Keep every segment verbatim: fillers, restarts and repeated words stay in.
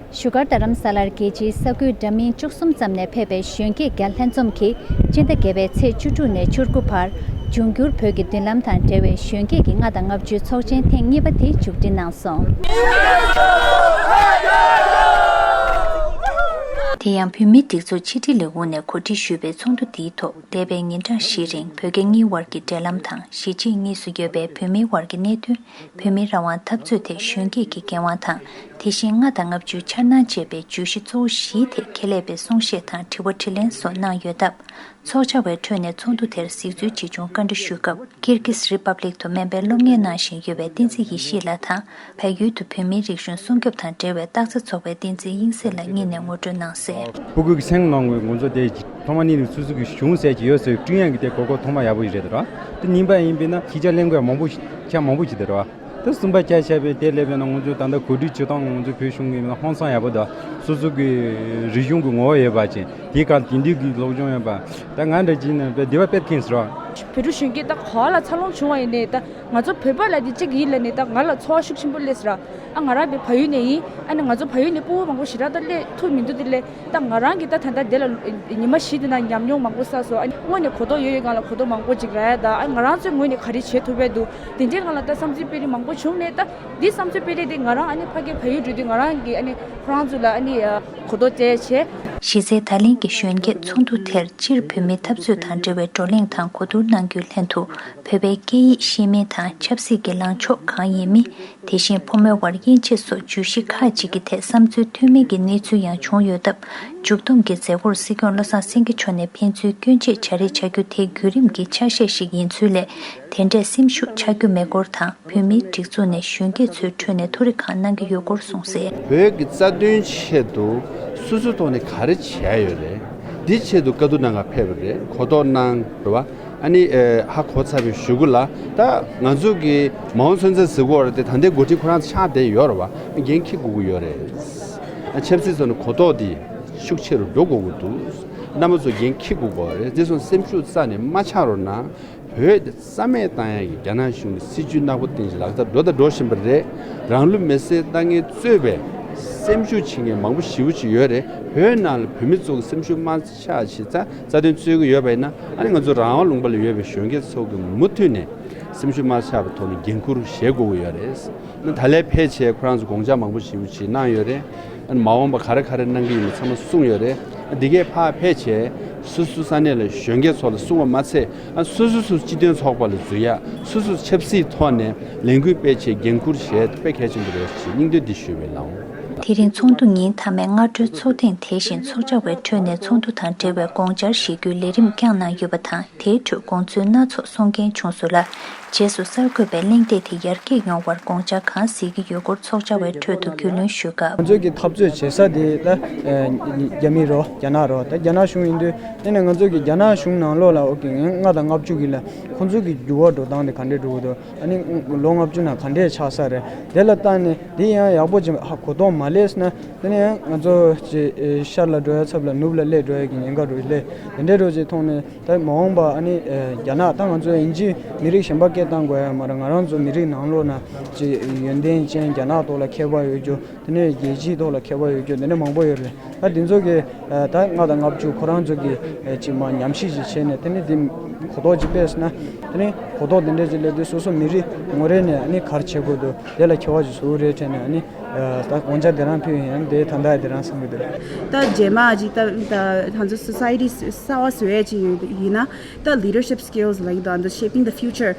བཞུགས་སྒར་རྡ་རམ་ས་ལར་རྒྱལ་སྤྱིའི་ས་ཁུལ་འདྲ་མིན་བཅུ་གསུམ་ཙམ་ནས་ཕེབས་པའི་གཞོན་སྐྱེས་བརྒྱ་ལྷན་འཛོམས་ཀྱིས་སྤྱི་ཟླ་བརྒྱད་པའི་ཚེས་བཅུ་དྲུག་ནས་བཅུ་དགུ་བར་འབྱུང་འགྱུར་བོད་ཀྱི་མདུན་ལམ་དང་འབྲེལ་བའི་གཞོན་སྐྱེས་ཀྱི་ལྔ་དང་ལྔ་བཅུའི་ཚོགས་ཆེན་ཐེངས་གཉིས་པ་དེ་མཇུག་སྒྲིལ་གནང་སོང་། དེ་ཡང་བོད་མིའི་སྒྲིག་འཛུགས་ཕྱི་དྲིལ་ལས་ཁུངས་ནས་གོ་སྒྲིག་ཞུས་པའི་ཚོགས་འདུ་དེའི་ཐོག་འདས་པའི་ཉིན་གྲངས་བཞིའི་རིང་བོད་རྒྱ་གཉིས་དབར་གྱི་འབྲེལ་ལམ་དང་གཞིས་བྱེས་གཉིས་སུ་ཡོད་པའི་བོད་མིའི་དབར་གྱི་གནད་དོན། བོད་མིའི་རང་དབང་འཐབ་རྩོད་ཐད་གཞོན་སྐྱེས་ཀྱི་འགན་དབང་དང་། དེ་བཞིན་ལྔ་དང་ལྔ་བཅུའི་འཆར་སྣང་བཅས་པའི་བརྗོད་གཞི་གཙོ་བོ་བཞིའི་ཐད་ཁྱད་ལས་པའི་གསུང་བཤད་དང་དྲི་བ་དྲིས་ལན་སོགས་གནང་ཡོད་སྟབས། ཚོགས་བཅར་བའི་ཁྲོད་ནས་ཚོགས་འདུ་དེར་གཟིགས་ཚུལ་ཆེད་བྱུང་བཀའ་འདྲི་ཞུས་སྐབས། ཀིར་ཀིས་རི་པབ་ལིག་ཏུ་སྨན་པའི་སློབ་གཉེར་གནང་བཞིན་ཡོད་པའི་བསྟན་འཛིན་ཡེ་ཤེས་ལགས་དང་། བལ་ཡུལ་དུ་བོད་མིའི་རིག་གཞུང་སྲུང་སྐྱོབ་དང་འབྲེལ་བའི་རྟགས་རྩེ་ཚོགས་པའི་བསྟན་འཛིན་དབྱིངས་གསལ་ལགས་གཉིས་ནས་ངོ་སྤྲོད་གནང་གསལ། སྤུ་གུ་གི་སེམས་ནང་གི་ང་ཚོ་དེ་ཐོག་མ་ཉིད་ནས་སོ་སོ་གི་གཞུང་ཟེར་གྱི་ཡོད་ཟེར་བསྐྲུན་ཡག་གི་དེ་གོ་སྐབས་ཐོག་མ་ཡག་པོ་ཞིག་རེད་དོ། དེ་གཉིས་པ་ཡིན་པས་ན་ཤེས་བྱ་གླེང་དགོས་ཡག་མང་པོ་ཞིག་ཆ་མང་པོ་ཞིག་དེ་རེད་བ། དེ་གསུམ་པ་ཆ་བཞག་པའི་དེ་སླེབས་པས་ན་ང་ཚོ་ད་ལྟ་གོ་སྒྲིག་བྱེད་སྟངས་ང་ཚོ་བོད་གཞུང་གི་ཧང་སང་ཡག་པོ་དང་སོ་སོ་གི་རིག་གཞུང་གི་ངོ་བོ་ཡོད་པ་ཅན་དེའི་སྒང་དེང་དུས་ཀྱི་སློབ་སྦྱོང་ཡོད་པ། ད་ང་འདྲ་ཅིག་ནས་དཔེ་སྡེ་བ་དཔེ་མཁན་ཟེར་བ། བོད་ཕྲུག་གཞོན་སྐྱེས་ད་ག་ལ་འཚར་ལོངས་བྱུང་བ་ཡིན་ནའི་ད་ང་ཚོ་བོད་པ་ལ་དེ་གཅིག་ཡིན་ལ་ནི་ད་ང་ལ་ཚོར་བ་ཤུགས་ཆེན་པོ་སླེབས་ཟེར། ཨ་ང་རང་བའི་བལ་ཡུལ་ནས་ཡིན། ཨ་ནི་ང་ཚོ་བལ་ཡུལ་ནས་སྤུ་གུ་མང་པོ་ཞེ་དྲག་ད་སླེབས་ཐུབ་མི་འདུག་དེ་ལས་ད་ང་རང་གིས་ད་ད་ལྟ་དེ་ལ་ཉི་མ་བཞི་དེ་ན་ཉམས་མྱོང་མང་པོ་བསགས་སོང་། ཨ་ནི་དངོས་ནས་གོ་རྟོགས་ཡོད་ཡོད་སྒང་ལ་གོ་རྟོགས་མང་པོ་ཅིག་རག་ཡ། ད་ཨ་ང་རང་ཚོའི་ངོས་ནས་ག་རེ་བྱེད་ཐུབ་པ་འདུག་དེ་འདྲའི་སྒང་ལ་ད་བསམ་ཚུལ་སྤེལ་རེས་མང་པོ་བྱུང་ནས་ད་འདི་བསམ་ཚུལ་སྤེལ་རེས་དེ་ང་རང་ཨ་ནི་ཕ་གིར་བལ་ཡུལ་འགྲོ་དུས་ང་རང་གིས་ཨ་ནི་ཁོ་རང་ཚོ་ལ་ཨ་ནི་གོ་རྟོགས་སྤྲད་བྱས། གཞི་རྩའི་ད་ལན་གྱི་གཞོན་སྐྱེས་ཚོགས་འདུ་དེར་སྤྱིར་བོད་མིའི་འཐབ་རྩོད་དང་འབྲེལ་བའི་བགྲོ་གླེང་དང་གོ་བསྡུར་གནང་རྒྱུའི་ལྷན་དུ། བོད་པའི་སྐད་ཡིག་ཤེས་མིན་དང་ཆབ་སྲིད་ཀྱི་ལངས་ཕྱོགས་གང་ཡིན་མིན། དེ་བཞིན་ཕོ་མོའི་དབར་དབྱེ་འབྱེད་སོགས་བརྗོད་གཞི་ཁག་ཅིག་གི་ཐད་བསམ་ཚུལ་མཐུན་མིན་གྱི་གནས་ཚུལ་ཡང་བྱུང་ཡོད་སྟབས། མཇུག་བསྡོམས་ཀྱི་མཛད་སྒོར་སྲིད་སྐྱོང་བློ་བཟང་སེང་གེ་མཆོག་ནས་ཕན་ཚུན་སྐྱོན་བརྗོད་བྱ་རེས་བྱ་རྒྱུ་དེ་བརྒྱུད་རིམ་གྱི་ཆ་ཤས་ཤིག་ཡིན་ཚུལ་ལས། དེ་འདྲས་སེམས་ཤུགས་ཆག་རྒྱུ་མེད་སྐོར་དང་། བོད་མིའི་སྒྲིག་འཛུགས་ནས་གཞོན་སྐྱེས་ཚོའི་ཁྲོད་ནས་ཐུགས་རེ་གང་གནང་གི་ཡོད་སྐོར་གསུངས་གསལ། བོད་ཀྱི་རྩ་དོན་ཆེད་དུ་སོ་སོའི་ཐོག་ནས་ག་རེ་བྱས་ཡོད་རེད། འདི་ཆེད་དུ་བཀའ་བསྡུར་གནང་ག་ཕེབས་པ་རེད། གོ་རྟོགས་གནང་རེད་བ། ཨ་ནི་ཨེ་ཧ་གོ་ཚར་བའི་གཞུག་གུ་ལ་ད་ང་ཚོ་གི་མ་འོངས་ཚུན་ཚོད་ཟེར་གོ་རེད་དེ། ད་ལྟའི་འགོ་ཁྲིད་ཁོ་རང་ཆགས་བསྡད་ཡོད་རེད་བ། འགན་འཁྱེར་དགོས་ཀྱི་ཡོད་རེད། ཨ་ཆབ་སྲིད་ཐོག་ནས་གོ་རྟོགས་འདི་ཤུགས་ཆེ་རུ་འགྲོ་དགོས་ཀྱི་འདུག་རྣམ་པ་ཚོ་འགན་འཁྱེར་དགོས་ཀྱི་རེད། དེ་སོང་སེམས་ཤུགས་རྩ་ནས་མ་ཆག་རོགས་གནང་། བོད་དེ་རྩ་མེད་བཏང་ཡག་གི་རྒྱ་ནག་གཞུང་གི་སྲིད་བྱུས་ནག་པོ་སྟེང་ཞིག་ལག་བསྟར་འགྲོ་དང་འགྲོ་བཞིན་པ་རེད། རང་ལུས་མེར་སྲེག་བཏང་མཁན་གཙོས་པའི་སེམས་ཤུགས་ཆེ་མཁན་མང་པོ་ཞེ་པོ་ཅིག་ཡོད་རེད། བོད་ནང་ལ་བོད་མི་ཚོ་གི་སེམས་ཤུགས་མ་ཆག་ཅིག་རྩ་རྩ་དོན་རྩོད་ཀྱི་ཡོད་པ་ཡིན་ན། ཨ་ནི་ང་ཚོ་རང་དབང་ལུང་པ་ལ་ཡོད་པའི་གཞོན་སྐྱེས་ཚོ་གི་མུ་མཐུད་ནས་སེམས་ཤུགས་མ་ཆག་པའི་ཐོག་ནས་འགན་འཁུར་བཞེས་དགོས་ཀྱི་ཡོད་རེད། ད་ལན་ཕལ་ཆེར་ཁོ་རང་ཚོ་དགོངས་འཆར་མང་པོ་ཞེ་པོ་ཅིག་གནང་ཡོད་རེད། ཨ་ནི་མ་འོངས་པ་ག་རེ་ག་རེ་གནང་གི་ཡིན་པ་ཚང་མ་གསུངས་ཡོད་རེད། ཨ་འདི་གས་ཕར་ཕལ་ཆེར་སོ་སོ་ས་གནས་ལ་གཞོན་སྐྱེས་ཚོ་ལ་གསུངས་པ་མ་ཚད། ཨ་སོ་སོ་སོ་སྤྱི་མཐུན་ཚོགས་པ་ལ་འཛུལ་ཡག་སོ་སོ་ཆབ་སྲིད་ཐོག་ནས་ལས་འགུལ་སྤེལ་ཆེད་འགན་འཁུར་བཞེས་དཔེ་གལ་ཆེན་པོ་རེད་ཅེས་སྙིང་འདོད་འདི་ཞུས་པའི་ལམ། དེ་རིང་ཚོགས་འདུ་ཉིན་མཐའ་མའི་སྔ་དྲོའི་ཚོགས་ཐེངས་དེ་བཞིན་ཚོགས་བཅར་བའི་ཁྲོད་ནས་ཚོགས་འདུ་དང་འབྲེལ་བའི་དགོངས་འཆར་བཞེས་རྒྱུའི་ལས་རིམ་བསྐྱངས་གནང་ཡོད་པ་དང་། དེའི་ཁྲོད་དགོངས་ཚུལ་སྣ་ཚོགས་གསུང་མཁན་བྱུང་སོང་ལ། རྗེས་སུ་གསར་འགོད་པས་གླེང་སྟེགས་དེ་ཡར་རྒྱས་ཡོང་བར་དགོངས་འཆར་གང་གཟིགས་ཀྱི་ཡོད་སྐོར་ཚོགས་བཅར་བའི་ཁྲོད་དུ་རྒྱུས་ལོན་ཞུས་སྐབས། ང་ཚོས་ཀྱི་འཐབ་རྩོད་བྱེད་ས་དེ་ད་རྒྱ་མི་རོ་རྒྱ་ནག་རོ། ད་རྒྱ་ནག་གཞུང་ཡིན་དུས་དེ་ནས་ང་ཚོས་ཀྱི་རྒྱ་ནག་གཞུང་ནང་ལོགས་ལ་ཨོ་ཀེ་ལྔ་དང་ལྔ་བཅུ་གི་ལ་ཁོང་ཚོ་གི་འགྱུར་བ་འགྲོ་སྟངས་དེ་ག་འདྲས་འགྲོ་གི་འདུག་ཨ་ནི་ལོ་ལྔ་བཅུ་ནང་ག་འདྲས་ཆགས་ས་རེད། དེ་ལ་བལྟས་ནས་དེ་ཡང་ཡག་པོ་ཅིག་ཧ་གོ་རྟོགས་མ་སླེབས་ན། དེ་ནས་ཡང་ང་ཚོ་ཅིག་ཤར་ལ་འགྲོ་ཡ་ཚབ་ལ་ནུབ་ལ་སླེབས་འགྲོ་ཡ་གི་ཉེན་ཁ་འགྲོ་སླེབས། དེ་འདྲས་འགྲོ་ཅིག་མཐོང་ནས། ད་མ་འོངས་པ་ཨ་ནི་ཨེ་རྒྱ་ནག་ད་ང་ཚོ་དབྱིན་ཇི་མི་རིགས་གཞན་པ་སྐད་བཏང་དགོས་ཡ་མ་རེད། ང་རང་ཚོ་མི་རིགས་ནང་ལོགས་ན་ཅིག་ཡོན་ཏན་ཅན་རྒྱ་ནག་ཐོག་ལ་མཁས་པ་ཡོད་རྒྱུ། དེ་ནས་རྒྱལ་སྤྱིའི་ཐོག་ལ་མཁས་པ་ཡོད་རྒྱུ་དེ་འདྲ་མང་པོ་ཡོད་རེད། ད་དེ་ཚོ་གི་ཨེ་ད་ལྔ་དང་ལྔ་བཅུ་ཁོ་རང་ཚོ་གི་ཨེ་ཅིག་མ་ཉམས་ཞིབ་ཅིག་བྱས་ནས་དེ་ནས་དེ་གོ་རྟོགས་ཅིག་སྤེལ་སོང་ན། དེ་ནས་གོ་རྟོགས་དེ་འདྲ་ཅིག་སླེབས་དུས་སོ་སོ་མི་རིགས་ངོ་རེ་ནས་ཨ་ནི་ག་རེ་བྱེད་དགོས་འདུག་དེ་ལ་མཁས་པ་ཅིག་བཟོ་གི་རེད་དྲན་ནས་ཨ་ནི། ད་དགོངས་འཆར་དེ་རང་ཕུལ་ཡིན། དེ་ད་ལྟ་དེ་རང་བསམ་གྱི་འདུག་ད་རྗེས་མ་ཅིག་ད་ད་ང་ཚོ་སོ་སའི་ཊི་གསར་པ་བཟོ་ཡས་ཅིག་ཡིན་ན། ད་ལི་ཌར་ཤིབ་སི་ཀིལ་སི་ལབ་ཀྱི་འདུག་ཨ་ནི་ཤེ་པིང་ད་ཕིའུ་ཅར་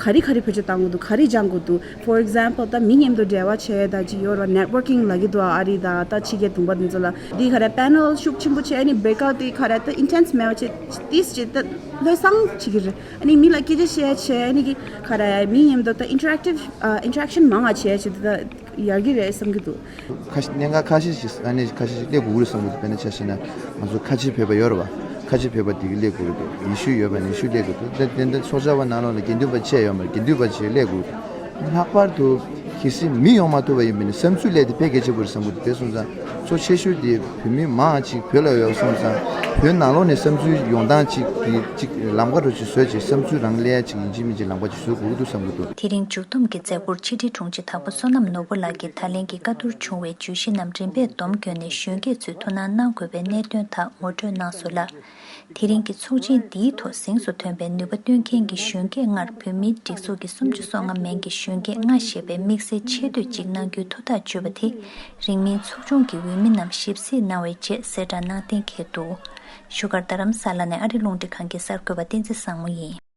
ག་རེ་ག་རེ་བེད་སྤྱོད་གཏང་དགོས་འདུག་ག་རེ་སྦྱང་དགོས་འདུག Four example ད་མི་མཉམ་དུ་འབྲེལ་བ་བྱས་ད་ཅིག་ཡོད་རེད་བ། ནེཊ་ཝར་ཀིང་ལབ་ཀྱི་འདུག་ཨ་རི་དང་ད་ཕྱི་རྒྱལ་གདོང་པ་དེ་ཚོ་ལ། འདི་ག་རེ་པེ་ནལ་ཤུགས་ཆེན་པོ་བྱས། ཨ་ནི་བྷེ་རེག་ཨའུཊ་དེ་ག་རེ་ད་ཨིན་ཊེན་སི་མེད་པ་བྱས་ཏིས་བྱས་ད་ལྷོད་སང་བྱེད་ཀྱི་རེད། ཨ་ནི་མི་ལ་སྐད་ཆ་བཤད་བྱས། ཨ་ནི་གི་ག་རེ་མི་མཉམ་དུ་ད་ཨིན་ཊར་ཨེག་ཊིབ་ཨ་ཨིན་ཊར་ཨེག་ཤན་མང་ང་བྱས་བྱས་ད། ཡག་གི་རེད་བསམ་གྱི་འདུག་ཁ་ཤས་གནད་འགག་ཁ་ཤས་ཤིག་དཀའ་གནད་ཁ་ཤས་ཤིག་སླེབས་དགོས་ཀྱི་རེད་བསམ་གྱི་འདུག་དཔེར་ན་ཆ་བཞག་ན་ང་ཚོ་ཁ་ཆེ་བོད་པ་ཡོད་རེད་བ། ཁ་ཆེ་བོད་པ་དེ་གི་སླེབས་དགོས་ཀྱི་འདུག་ཡེ་ཤུ་ཡོད་པ་ཡེ་ཤུ་སླེབས་དགོས་འདུག་དེ་དེ་འདྲ་ཚོགས་བཅར་བ་ནང་ལོགས་ལ་དགེ་འདུན་པ་བཅས་ཡོད་མ་རེད། དགེ་འདུན་པ་བཅས་སླེབས་དགོས་ཀྱི་འདུག་ལྷག་པར་དུ་ གལ་སྲིད་མི་ཡོང་མ་ཐུབ་པ་ཡིན་པ་ནི་བསམ་ཚུལ་སླེབས་དེ་དཔེ་གལ་ཆེན་པོ་རེད་བསམ་གྱི་འདུག་དེ་སོང་ཙང་གཙོ་ཆེ་ཤོས་དེ་བོད་མི་མང་ཅིག་བོད་ལ་ཡོད་སོང་ཙང་བོད་ནང་ལོགས་ནས་བསམ་ཚུལ་ཡོང་སྟངས་ཅིག་གི་ཅིག་ལམ་ཁ་འདྲ་ཅིག་བཟོས་ཅིག་བསམ་ཚུལ་རང་སླེབས་ཡ་ཅིག་ཡིན་གཅིག་མིན་གཅིག་ལམ་ཁ་ཅིག་བཟོ་དགོས་ཀྱི་འདུག་བསམ་གྱི་འདུག་དེ་རིང་མཇུག་བསྡོམས་ཀྱི་མཛད་སྒོར་ཕྱི་དྲིལ་དྲུང་ཆེ་དྭགས་པོ་བསོད་ནམས་ནོར་བུ་ལགས་ཀྱིས་ད་ལན་གྱི་བཀའ་བསྡུར་བྱུང་བའི་བརྗོད་གཞི་རྣམས་རིམ་པས་སྡོམ་བརྒྱབ་ནས་གཞོན་སྐྱེས་ཚོས་ཐུགས་སྣང་དགོས་པའི་གནད་དོན་དག་ངོ་སྤྲོད་གནང་སོང་ལ། དེ་རིང་གི་ཚོགས་ཆེན་འདིའི་ཐོག་གཟེངས་སུ་ཐོན་པའི་ནུས་པ་བཏོན་མཁན་གྱི་གཞོན་སྐྱེས་ལྔར་བོད་མིའི་སྒྲིག་འཛུགས་ཀྱི་སུམ་ཅུ་སོ་ལྔ་མན་གྱི་གཞོན་སྐྱེས་ལྔ་ཞེས་པའི་དམིགས་བསལ་ཆེ་བསྟོད་ཅིག་གནང་རྒྱུའི་ཐུགས་ཐག་གཅོད་པ་དེ་རིང་མིན་ཚོགས་ཆུང་གི་འོས་མི་རྣམས་ཞིབ་གཟིགས་གནང་བའི་རྗེས་གསལ་བསྒྲགས་གནང་གཏན་འཁེལ་འདུག་བཞུགས་སྒར་རྡ་རམ་ས་ལ་ནས་ཨ་རི་རླུང་འཕྲིན་ཁང་གི་གསར་འགོད་པ་བསྟན་འཛིན་བཟང་མོ་ཡིན།